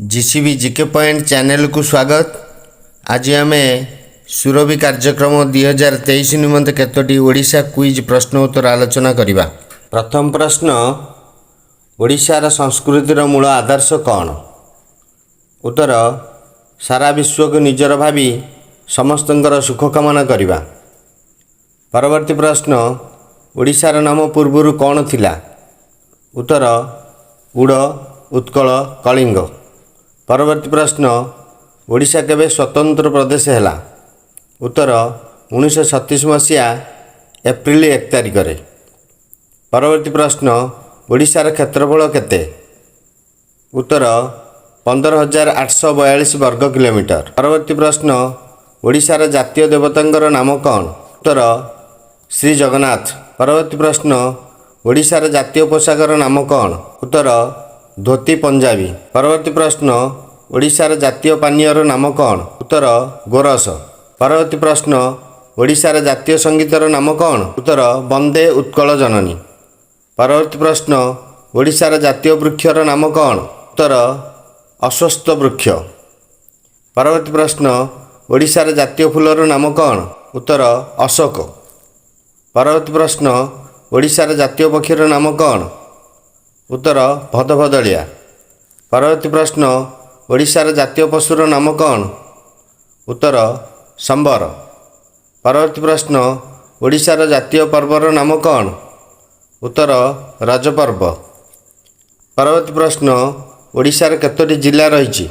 ଜିସିବି GK point ଚ୍ୟାନେଲକୁ ସ୍ୱାଗତ। ଆଜି ଆମେ ସୁରଭି କାର୍ଯ୍ୟକ୍ରମ 2023 ନିମନ୍ତେ କେତୋଟି ଓଡ଼ିଶା କୁଇଜ୍ ପ୍ରଶ୍ନ ଉତ୍ତର ଆଲୋଚନା କରିବା। ପ୍ରଥମ ପ୍ରଶ୍ନ, ଓଡ଼ିଶାର ସଂସ୍କୃତିର ମୂଳ ଆଦର୍ଶ କ'ଣ? ଉତ୍ତର, ସାରା ବିଶ୍ୱକୁ ନିଜର ଭାବି ସମସ୍ତଙ୍କର ସୁଖ କାମନା କରିବା। ପରବର୍ତ୍ତୀ ପ୍ରଶ୍ନ, ଓଡ଼ିଶାର ନାମ ପୂର୍ବରୁ କ'ଣ ଥିଲା? ଉତ୍ତର, ଉଡ଼, ଉତ୍କଳ, କଳିଙ୍ଗ। ପରବର୍ତ୍ତୀ ପ୍ରଶ୍ନ, ଓଡ଼ିଶା କେବେ ସ୍ୱତନ୍ତ୍ର ପ୍ରଦେଶ ହେଲା? ଉତ୍ତର, 1936 ମସିହା ଏପ୍ରିଲ 1 ତାରିଖରେ। ପରବର୍ତ୍ତୀ ପ୍ରଶ୍ନ, ଓଡ଼ିଶାର କ୍ଷେତ୍ରଫଳ କେତେ? ଉତ୍ତର, 15,842 ବର୍ଗ କିଲୋମିଟର। ପରବର୍ତ୍ତୀ ପ୍ରଶ୍ନ, ଓଡ଼ିଶାର ଜାତୀୟ ଦେବତାଙ୍କର ନାମ କ'ଣ? ଉତ୍ତର, ଶ୍ରୀ ଜଗନ୍ନାଥ। ପରବର୍ତ୍ତୀ ପ୍ରଶ୍ନ, ଓଡ଼ିଶାର ଜାତୀୟ ପୋଷାକର ନାମ କ'ଣ? ଉତ୍ତର, ଧୋତି ପଞ୍ଜାବୀ। ପରବର୍ତ୍ତୀ ପ୍ରଶ୍ନ, ଓଡ଼ିଶାର ଜାତୀୟ ପାନୀୟର ନାମ କ'ଣ? ଉତ୍ତର, ଗୋରସ। ପରବର୍ତ୍ତୀ ପ୍ରଶ୍ନ, ଓଡ଼ିଶାର ଜାତୀୟ ସଙ୍ଗୀତର ନାମ କ'ଣ? ଉତ୍ତର, ବନ୍ଦେ ଉତ୍କଳ ଜନନୀ। ପରବର୍ତ୍ତୀ ପ୍ରଶ୍ନ, ଓଡ଼ିଶାର ଜାତୀୟ ବୃକ୍ଷର ନାମ କ'ଣ? ଉତ୍ତର, ଅଶ୍ୱତ୍ଥ ବୃକ୍ଷ। ପରବର୍ତ୍ତୀ ପ୍ରଶ୍ନ, ଓଡ଼ିଶାର ଜାତୀୟ ଫୁଲର ନାମ କ'ଣ? ଉତ୍ତର, ଅଶୋକ। ପରବର୍ତ୍ତୀ ପ୍ରଶ୍ନ, ଓଡ଼ିଶାର ଜାତୀୟ ପକ୍ଷୀର ନାମ କ'ଣ? ଉତ୍ତର, ଭଦଭଦଳିଆ। ପରବର୍ତ୍ତୀ ପ୍ରଶ୍ନ, ଓଡ଼ିଶାର ଜାତୀୟ ପଶୁର ନାମ କ'ଣ? ଉତ୍ତର, ସମ୍ବର। ପରବର୍ତ୍ତୀ ପ୍ରଶ୍ନ, ଓଡ଼ିଶାର ଜାତୀୟ ପର୍ବର ନାମ କ'ଣ? ଉତ୍ତର, ରଜ ପର୍ବ। ପରବର୍ତ୍ତୀ ପ୍ରଶ୍ନ, ଓଡ଼ିଶାର କେତୋଟି ଜିଲ୍ଲା ରହିଛି?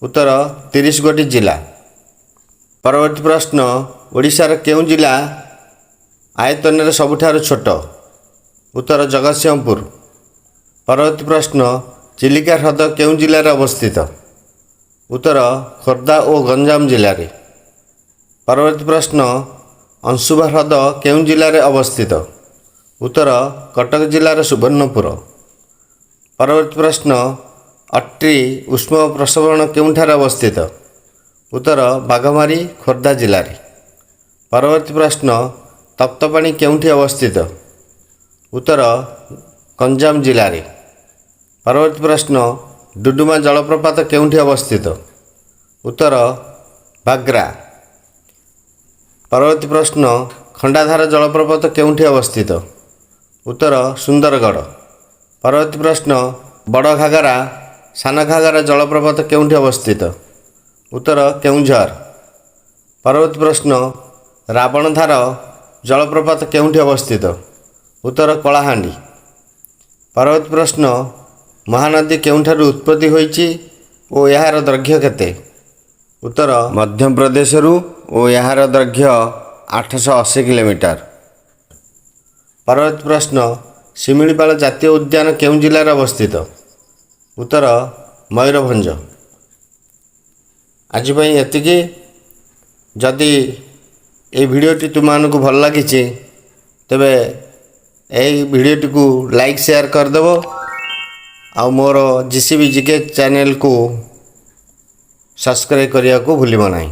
ଉତ୍ତର, 30 ଗୋଟି ଜିଲ୍ଲା। ପରବର୍ତ୍ତୀ ପ୍ରଶ୍ନ, ଓଡ଼ିଶାର କେଉଁ ଜିଲ୍ଲା ଆୟତନରେ ସବୁଠାରୁ ଛୋଟ? ଉତ୍ତର, ଜଗତସିଂହପୁର। ପରବର୍ତ୍ତୀ ପ୍ରଶ୍ନ, ଚିଲିକା ହ୍ରଦ କେଉଁ ଜିଲ୍ଲାରେ ଅବସ୍ଥିତ? ଉତ୍ତର, ଖୋର୍ଦ୍ଧା ଓ ଗଞ୍ଜାମ ଜିଲ୍ଲାରେ। ପରବର୍ତ୍ତୀ ପ୍ରଶ୍ନ, ଅଂଶୁପା ହ୍ରଦ କେଉଁ ଜିଲ୍ଲାରେ ଅବସ୍ଥିତ? ଉତ୍ତର, କଟକ ଜିଲ୍ଲାର ସୁବର୍ଣ୍ଣପୁର। ପରବର୍ତ୍ତୀ ପ୍ରଶ୍ନ, ଅଟ୍ରି ଉଷ୍ମ ପ୍ରସ୍ରବଣ କେଉଁଠାରେ ଅବସ୍ଥିତ? ଉତ୍ତର, ବାଘମାରୀ, ଖୋର୍ଦ୍ଧା ଜିଲ୍ଲାରେ। ପରବର୍ତ୍ତୀ ପ୍ରଶ୍ନ, ତପ୍ତପାଣି କେଉଁଠି ଅବସ୍ଥିତ? ଉତ୍ତର, ଗଞ୍ଜାମ ଜିଲ୍ଲାରେ। ପରବର୍ତ୍ତୀ ପ୍ରଶ୍ନ, ଡୁଡୁମା ଜଳପ୍ରପାତ କେଉଁଠି ଅବସ୍ଥିତ? ଉତ୍ତର, ବାଗ୍ରା। ପରବର୍ତ୍ତୀ ପ୍ରଶ୍ନ, ଖଣ୍ଡାଧାର ଜଳପ୍ରପାତ କେଉଁଠି ଅବସ୍ଥିତ? ଉତ୍ତର, ସୁନ୍ଦରଗଡ଼। ପରବର୍ତ୍ତୀ ପ୍ରଶ୍ନ, ବଡ଼ ଘାଗରା, ସାନ ଘାଗରା ଜଳପ୍ରପାତ କେଉଁଠି ଅବସ୍ଥିତ? ଉତ୍ତର, କେଉଁଝର। ପରବର୍ତ୍ତୀ ପ୍ରଶ୍ନ, ରାବଣଧାର ଜଳପ୍ରପାତ କେଉଁଠି ଅବସ୍ଥିତ? ଉତ୍ତର, କଳାହାଣ୍ଡି। ପରବର୍ତ୍ତୀ ପ୍ରଶ୍ନ, ମହାନଦୀ କେଉଁଠାରୁ ଉତ୍ପତ୍ତି ହୋଇଛି ଓ ଏହାର ଦୈର୍ଘ୍ୟ କେତେ? ଉତ୍ତର, ମଧ୍ୟପ୍ରଦେଶରୁ ଓ ଏହାର ଦୈର୍ଘ୍ୟ 880 କିଲୋମିଟର। ପରବର୍ତ୍ତୀ ପ୍ରଶ୍ନ, ଶିମିଳିପାଳ ଜାତୀୟ ଉଦ୍ୟାନ କେଉଁ ଜିଲ୍ଲାରେ ଅବସ୍ଥିତ? ଉତ୍ତର, ମୟୂରଭଞ୍ଜ। ଆଜି ପାଇଁ ଏତିକି। ଯଦି ଏହି ଭିଡ଼ିଓଟି ତୁମମାନଙ୍କୁ ଭଲ ଲାଗିଛି, ତେବେ ଏହି ଭିଡ଼ିଓଟିକୁ ଲାଇକ୍, ସେୟାର କରିଦେବ ଆଉ ମୋର ଜିସିବି ଜିକେ ଚ୍ୟାନେଲକୁ ସବସ୍କ୍ରାଇବ୍ କରିବାକୁ ଭୁଲିବ ନାହିଁ।